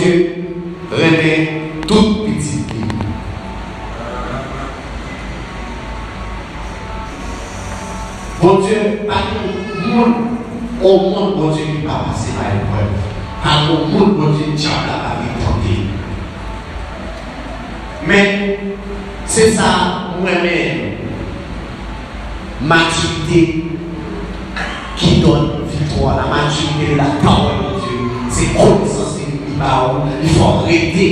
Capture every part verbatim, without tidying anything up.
Bondye renmen tout pitit li. Bondye pa gen moun o mond Bondye ki pa pase pa eprèv. Pa gen moun Bondye dyab la pa vin tante. Men, se sa mwen menm. Matirite qui donne victoire. La maturité de la parole de Dieu, se konesans li li ba ou, li fè w rete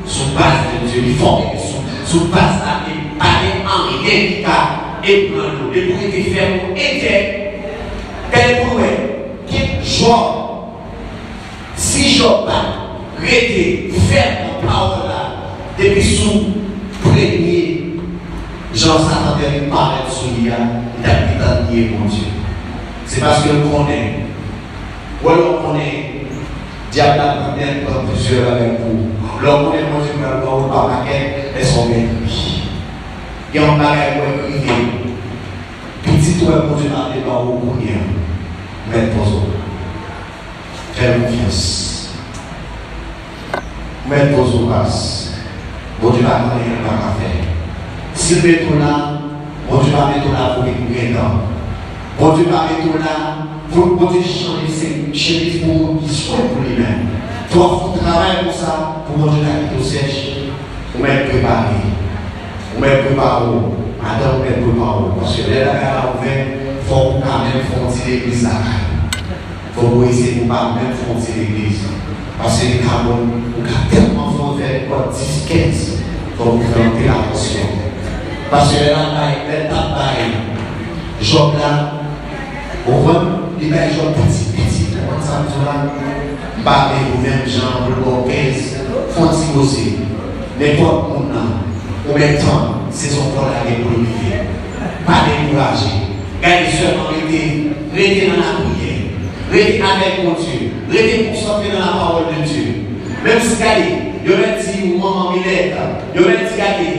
sou baz de Dye, li fè w rete sou, sou baz la, e pa gen anyen ki ka ebranle w. Depi w rete fèm, ou entèg. Gade pou w wè, gen Jòb, si Jòb pa t rete fèm nan pawòl la, depi sou premye jan Satan te vin parèt sou li a, li t ap gentan nye Bondye. Se paske l konnen. Wè, lè w konnen dyab la pran nèt, pran plizyè bagay pou ou. Lè w konnen Bondye pral ba w pa pakèt, èske w mèt li? Gen yon bagay ou wè k rive. Pitit ou wè Bondye pa vle ba ou kounye a, ou mèt poze w. Fè l konfyans. Ou mèt poze w pas. Bondye pa gen anyen l pa ka fè. Si l mete w la, Bondye pa mete w la pou vin grenn. Bondye pa mete w la pou Bondye chanje se chemiz pou ou ki swen pou li menm. Fò w fout travay pou sa, pou Bondye ta kite w sèch. Ou mèt prepare. Ou mèt prepare w. Madanm ou mèt prepare w. Paske lè bagay la ouvè, fòk ou ka menm fè yon ti legliz lakay ou. Fòk ou eseye pou pa menm fè yon ti legliz. Paske li ka bon, ou ka tèlman fè, fè nenpòt dis, kenz. Fòk ou fè anpil atansyon. Paske lè l ap bay, lè l t ap bay Jòb la, ou konprann? Li bay Jòb piti, piti. Ou konprann sa m di w la? M pa vle pou menm jan pou l ba w kenz, fè yon ti koze. Nenpòt moun nan, ou mèt tann, sezon pa w la gen pou l rive. Pa dekouraje. Gade sèlman rete, rete nan lapriyè. Rete avèk Bondye. Rete konsantre nan lapawòl de Dye. Menm si gade, yo mèt di ou manman milèt, yo mèt di gade,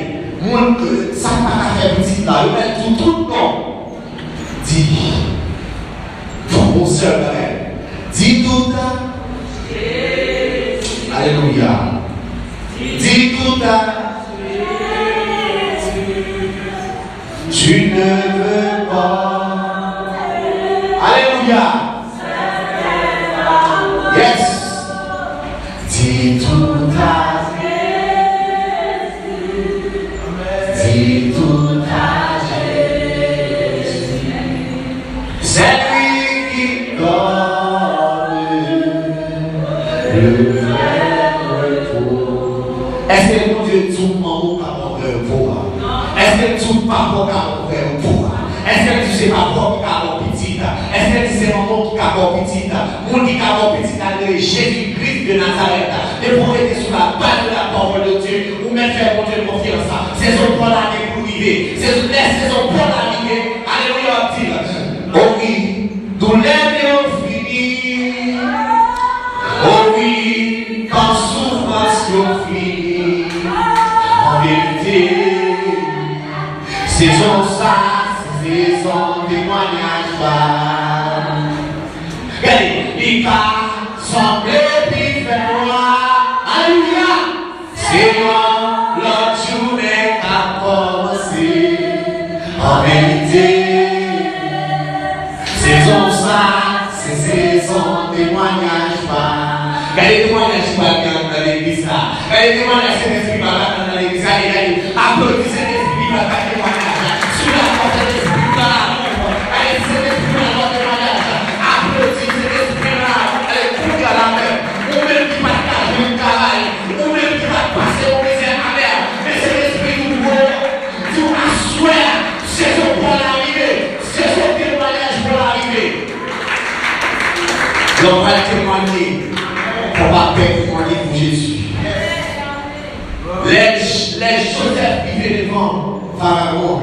moun, sa k pa ka fè pitit la, yo mèt di w tout non. Di, yon sèl bagay. Di tout a Jésus. Alelouya. Di tout a Jésus. Tu ne veux pas. Alelouya. Yes. Dis tout à Jésus. Dis tout à Jésus. C'est lui qui donne le vrai repos. Èske Bondye di w manman w ka ba w repo a? Èske l di w papa w ka ba w repo a? Èske l di w se papa w ki ka ba w pitit? Èske l di w se manman w ki ka ba w pitit? Moun ki ka ba w pitit la rele Jezi Kris de Nazarèt. Depi w rete sou la baz de la parole de Dieu, ou mèt fè Bondye konfyans. Sezon pa w la gen pou rive. Sezon, lè sezon pa w la rive, alelouya, w ap di l, o wi, doulè m yo fini. O wi, tout soufrans yo fini. An verite, sezon sa, se sezon temwayaj pa m. Gade, li ka sanble pi fè nwa. Alelouya! Se yon lòt jounen k ap kòmanse. An verite, sezon sa, se sezon temwayaj pa. Gade temwayaj ki pral gen anndan legliz la. Gade temwayaj Sentespri pral gen anndan legliz la. E gade, aplodi Sentespri ki pral bay temwayaj la. Sou la fòs Sentespri pral avè w. Gade Sentespri pral bay temwayaj la. Aplodi Sentespri pral avè w. Gade kounye a la menm. Ou menm ki pa t ka jwenn travay. Ou menm ki pa t pase yon mizè amè. Men Sentespri di w, di w aswè a, sezon pa w la rive. Sezon temwayaj pa w la rive. Lè w pral temwaye, fò w pa pè temwaye pou Jezi. Lè, lè Jozèf rive devan Farawon,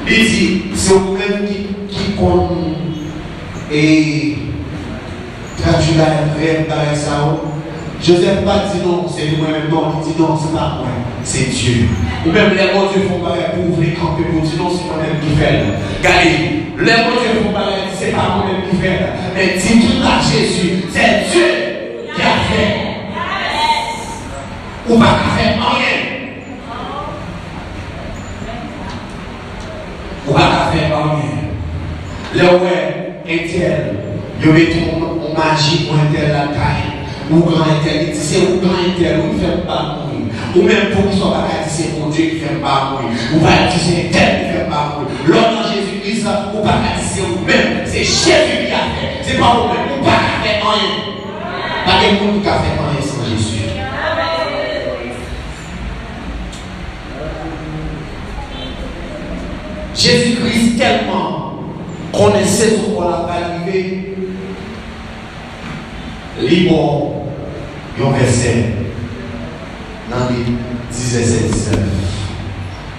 li di, se ou menm ki, ki konn, e, tradui bagay, rèv, bagay sa yo. Jozèf pa di non, se li mwen menm, non, li di non, se pa mwen, se Dye. Ou menm, lè Bondye fè yon bagay pou ou, vle kanpe pou di non, se mwen menm ki fè l. Gade, lè Bondye fè yon bagay, di se pa mwen menm ki fè l. Men di tout a Jezi, se Dye ki a fè. Ou pa ka fè anyen. Ou pa ka fè anyen. Lè w wè entèl, yo mete yon, yon maji pou entèl lakay, ougan entèl, li di se ougan entèl wi ki fè m pa mouri. Ou menm poukisa w pa ka di se Bondye ki fè m pa mouri? Ou pa di se entèl ki fè m pa mouri. Lè w nan Jezi Kris, ou pa ka di se ou menm. Se Jezi ki ka fè. Se pa ou menm. Ou pa ka fè anyen. Pa gen moun ki ka fè anyen san Jezi. Jezi Kris tèlman konnen sezon kò l ap rive, li ba w yon vèsè nan Lit diz vèsè diznèf.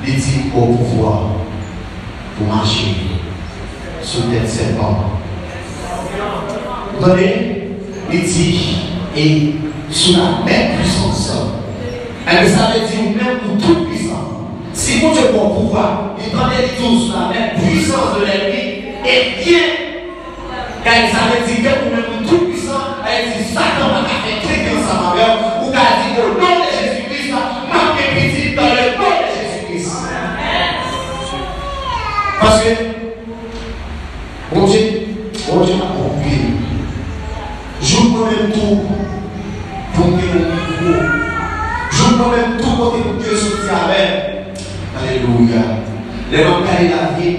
Li di, m ba w pouvwa pou mache sou tèt sèpan. Ou tande? Li di, e sou lamè pwisans. Ebyen, sa vle di ou menm ou tout pwisan. Si Bondye ba w pouvwa, li tande li di w sou lamè pwisans de lènmi, ebyen, gade, sa vle di ke ou menm ou tout pwisan, sa vle di Satan pa ka fè tenten ansanm avè w, ou ka di, o non de Jezi Kris, m ap gen pitit dans le nom de Jésus-Christ. Paske Bondye, Bondye ap okipe nou. Jouk mwen menm tou, pou m gen yon mikwo. Jouk mwen menm tou, kote Bondye soti avè m. Alelouya. Lè m ap gade lavi m,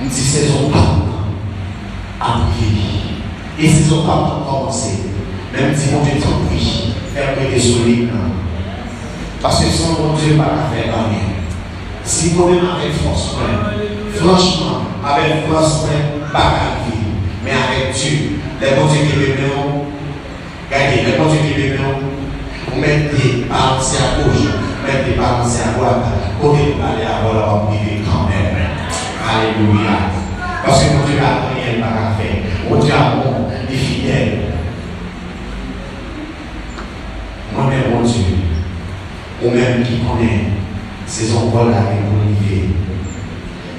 m di sezon pa m nan ap rive. E sezon pa m nan kòmanse. Men m di Bondye, tanpri, fè m rete sou liy nan. Paske san Bondye, m pa ka fè anyen. Si mwen menm avèk fòs mwen, franchman, avèk fòs mwen, m pa ka rive. Men avèk Dye, lè Bondye kenbe men w, gade, lè Bondye kenbe men w, ou mèt te balanse agoch, ou mèt te balanse adwat, kote pou pale avè w la, w ap rive kanmenm. Alelouya. Paske Bondye pa gen anyen li pa ka fè. Bondye a bon, li fidèl. Mwen menm, Bondye, ou menm ki konnen sezon kò la gen pou l rive,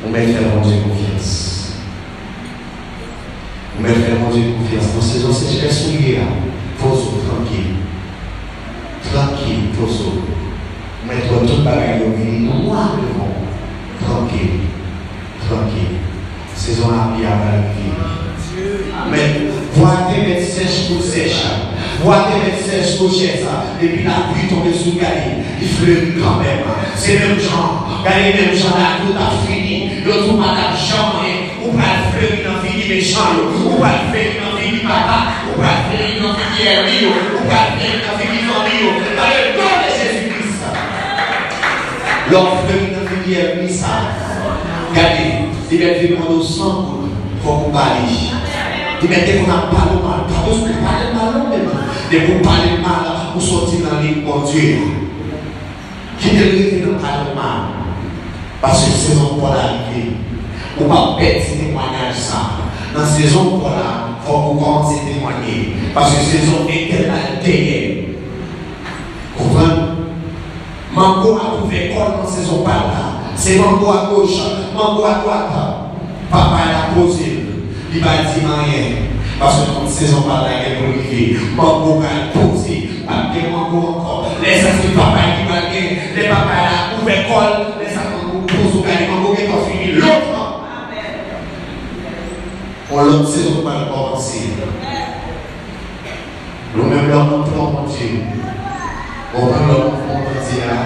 ou mèt fè Bondye konfyans. Ou mèt fè Bondye konfyans. Nan sezon sechrès nou ye a, poze w trankil. Trankil, poze w. Ou mèt wè tout bagay yo vini nwa devan w. Trankil. Trankil. Sezon lapli a pral rive. Men, bwa te mèt sèch pou sèch. Bwa te mèt sèch pou sèch. Epi lapli tonbe sou li, gade, li fleri kanmenm. Se menm jan, gade menm jan lapli t ap fini. Yo di w pa t ap janm anyen. Ou pral fleri nan figi mechan yo. Ou pral fleri nan figi papa. Ou pral fleri nan figi ènmi yo. Ou pral fleri nan figi fanmi yo. Dans le nom de Jésus-Christ. Lè w fleri nan figi ènmi sa, gade, li mèt vin mande w san goud, fòk ou ba li. Li mèt te konn ap pale w mal, pa bezwen pale l mal non, men depi w pale l mal, ou soti nan liy Bondye a. Kite l rete nan pale w mal. Paske sezon kò la rive. Ou p ap pèdi temwayaj sa. Nan sezon kò la, fòk ou kòmanse temwanye. Paske sezon entèl la dèyè. Konprann? Mango ap ouvè kò l nan sezon pa l la. Se mango agoch, mango adwat. Papay la poze l. Li pa di anyen. Paske tout sezon pa l la gen pou l rive. Mango pral poze. P ap gen mango ankò. Lè sa se papay ki pral gen. Lè papay la ouvè kò l, lè sa mango poze w gade mango gentan fini lontan. Yon lòt sezon pral kòmanse. Nou menm lè w nan plan Bondye, ou konprann lè w nan plan Bondye a,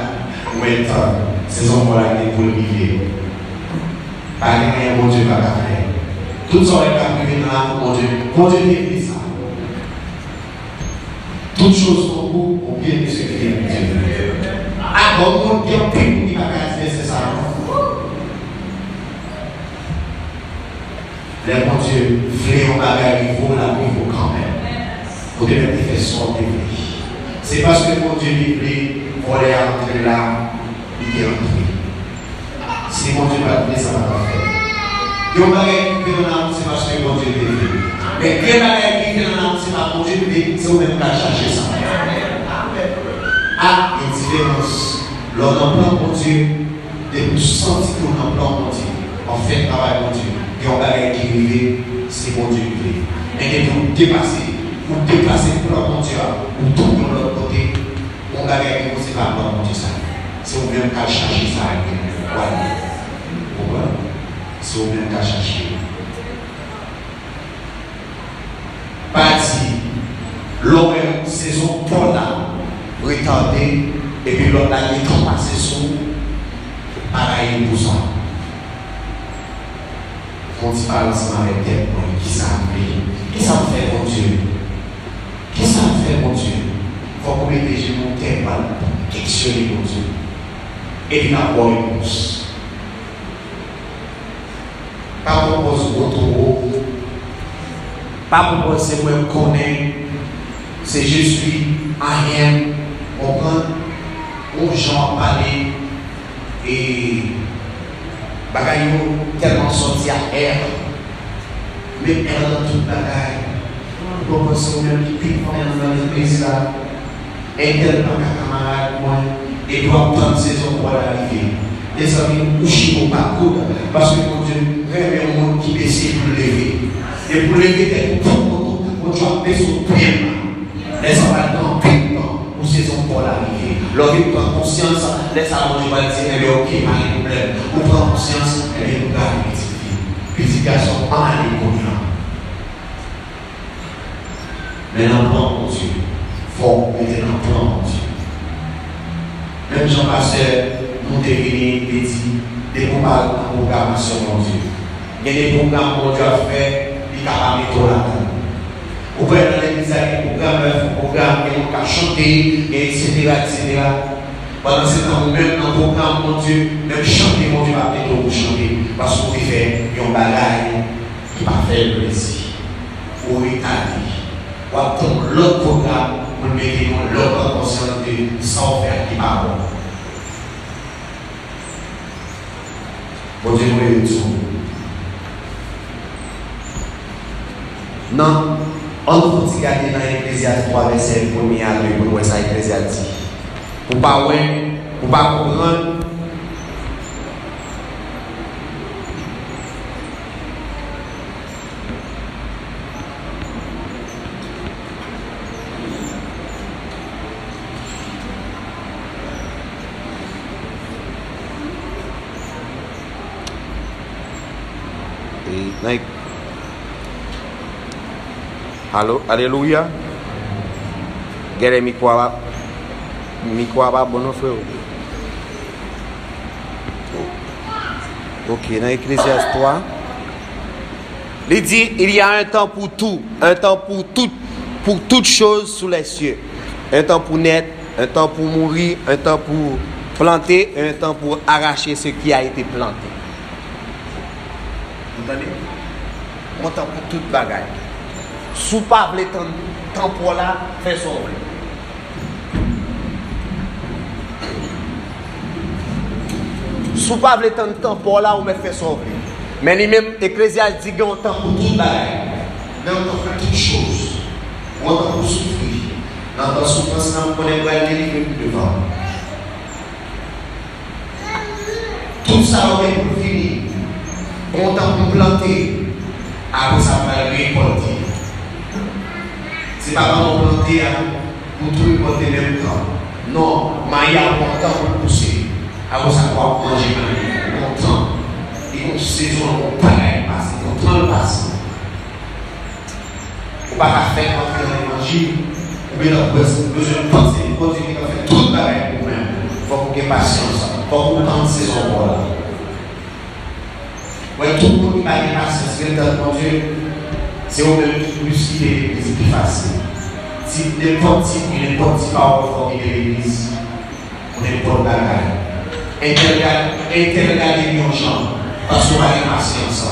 ou mèt tann, sezon kò la gen pou l rive. Pa gen anyen Bondye pa ka fè. Tout sa w wè k ap rive nan lavi w, Bondye, Bondye te vle sa. Toutes choses sont pour au bien de ceux qui aiment Dieu. A bon, moun gen anpil moun ki pa ka di vèsè sa non. Lè Bondye vle yon bagay rive w, l ap rive w kanmenm. Ou te mèt te fè sa w te vle. Se paske Bondye te vle vòlè a antre la, li te antre. Si Bondye pa t vle, sa pa t ap fèt. Yon bagay ki rive nan lavi w, se paske Bondye te vle. Men gen bagay ki rive nan lavi w, se pa Bondye ki vle, se ou menm k al chache sa. A, gen diferans. Lè w nan plan Bondye, depi w santi ke w nan plan Bondye, w ap fè travay Bondye, gen yon bagay ki rive, se Bondye ki vle. Men depi w depase, ou deplase plan Bondye a, ou tounen yon lòt kote, Bagay ki bon, se pa plan Bondye sa. Se ou menm k al chache sa yo. Ou konprann? Se ou menm k al chache yo. Pa di, lè w wè sezon pòl la retade, epi lòt la gentan pase sou ou, pa rayi l pou sa. Fè yon ti pale ansanm avèk tèt mwen, kisa m vle? Kisa m fè Bondye? Kisa m fè Bondye? Fòk ou mete jenou w tè, w al keksyone Bondye. Epi n ap ba w repons. Pa pran pòz wo twò wo. Pa pran pòz se mwen m konnen. Se je suis, I am. Konprann? Yon jan w ap pale, e bagay yo tèlman sòti ak èr. Met èr nan tout bagay. Ou pran pòz se ou menm ki pi fò nan legliz la. Entèl pa ka kamarad mwen, epi w ap tann sezon pòl la rive. Mezanmi, ou chita w pa koud, paske Bondye renmen yon moun ki bese pou l leve. E pou leve tèt ou tout kote, Bondye ap bese w byen ba. Lè sa pral pran anpil tan pou sezon pòl la rive. Lè w vin pran konsyans, lè sa Bondye pral di, enben, oke, pa gen pwoblèm. Ou pran konsyans, enben, nou prale pitit fi. Pitit gason, ann ale kounye a. Men nan plan Bondye, fò w mete nan plan Bondye. Menm jan pastè Moute vini, li di, depi w pa nan pwogramasyon Bondye, gen de pwogram Bondye ap fè, li ka pa mete w ladan l. Ou wè nan legliz la, gen pwogram, lè fè pwogram, gen moun k ap chante, gen etsetera, etsetera. Pandan se tan, ou menm nan pwogram Bondye, menm chante Bondye pa mete w pou chante, paske w te fè yon bagay ki pa fè l plezi. Ou retade. W ap tann lòt pwogram pou l mete yon lòt konsyans de sa w fè a ki pa bon. Bondye nou benediksyon. Nan, ann nou fon ti gade nan Eklezyas twa vèsè premye a de pou nou wè sa Eklezyas di. Pou pa wè, pou pa konprann. E, nan, alo, alelouya. Genlè mikwo a pa, mikwo a pa bon non, freo. Ok, nan Eklezyas twa, li di, il y a un temps pour tout, un temps pour tout, pour toute chose sous les cieux. Un temps pour naître, un temps pour mourir, un temps pour planter, et un temps pour arracher ce qui a été planté. Ou tande? Yon tan pou tout bagay. Si w pa vle tann tan pòl la, fè sa w vle. Si w pa vle tann tan pòl la, ou mèt fè sa w vle. Men li menm, Eklezyas di gen yon tan pou tout bagay. Gen yon tan pou tout choz. Gen yon tan pou soufri. Nan tan soufrans lan, m konnen m pral delivre pi devan. Tout sa yo gen pou l fini. Gen yon tan pou plante, apre sa pral rekòlte. Se pa pandan w plante a, pou tou rekòlte menm tan. Non, mayi a gon tan pou l pouse. Apre sa, w ap manje mayi a. Gon tan. Li gon sezon, gon bagay pase, gon tan l pase. Ou pa ka fèk antre nan levanjil, ou bezwen, ou bezwen panse pou Bondye ki ka fè tout bagay pou ou menm. Fòk ou gen pasyans, fòk ou tann sezon pòl la. Wè, tout moun ki pa gen pasyans, ki ret tann Bondye, se yo menm ki plis kite legliz pi fasil. Ti, nenpòt ti bri, nenpòt ti pawòl fò kite legliz. Pou nenpòt bagay. Entèl gade, entèl gade m yon jan, paske w pa gen pasyans.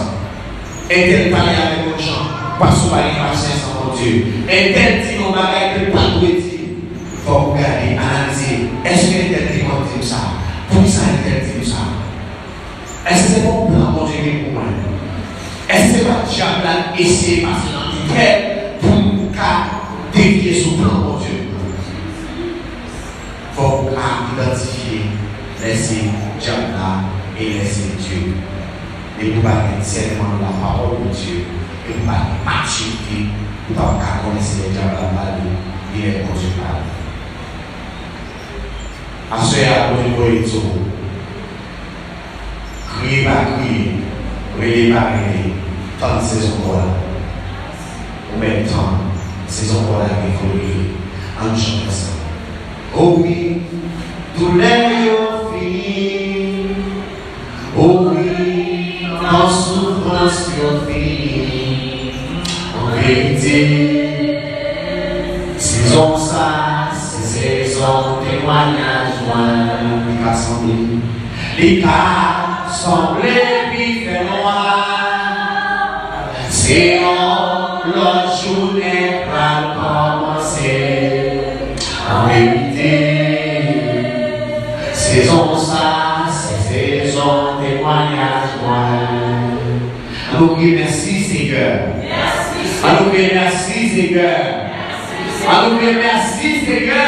Entèl pale avè m yon jan, paske w pa gen pasyans an Bondye. Entèl di m yon bagay ke l pa dwe di. Fòk ou gade, analize, èske entèl te konn di m sa? Poukisa entèl di m sa? Èske se pa yon plan Bondye gen pou mwen? Èske se pa dyab la eseye pase nan tèt pou m ka devye sou plan Bondye? Fòk ou ka idantifye lè se dyab la e lè se Dye. Depi ou pa gen disèneman lapawòl de Dye, e ou pa gen matirite, ou p ap ka konnen si lè dyab la pale, ni lè Bondye pale. Aswè a, Bondye voye di w, kriye pa kriye, rele pa rele, tann sezon pa w la. Ou mèt tann sezon pa w la rive, fò l rive. Ann chante ansanm. O wi, doulè yo fini. O wi, tan soufrans yo fini. An verite, sezon sa, se sezon temwayaj mwen. Li ka sanble, li ka sanble pi fè nwa. Se yon lòt jounen pral kòmanse. An verite, sezon sa, se sezon temwayaj mwen. Ann nou kriye mèsi, Senyè. Ann nou kriye mèsi, Senyè. Ann nou kriye mèsi, Senyè.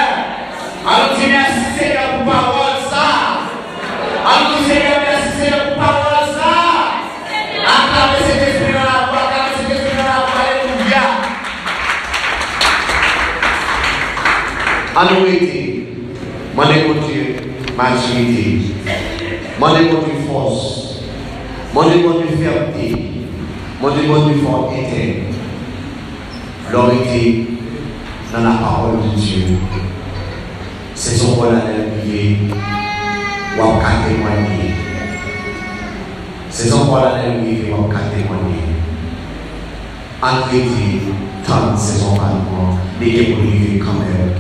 Ann nou di mèsi, Senyè, pou pawòl sa. Ann nou di Senyè mèsi, Senyè, pou pawòl sa. Aklame Sentespri nan lakou, aklame Sentespri nan lakou, alelouya. Ann nou rete. Mande Bondye matirite. Mande Bondye fòs. Mande Bondye fèmte. Mande Bondye fè w entèg. Lè w rete nan la parole de Dieu, sezon pa w la lè l rive, w ap ka temwanye. Sezon pa w la lè l rive, w ap ka temwanye. Ann rete tann sezon pa nou an, li gen pou l rive kanmenm.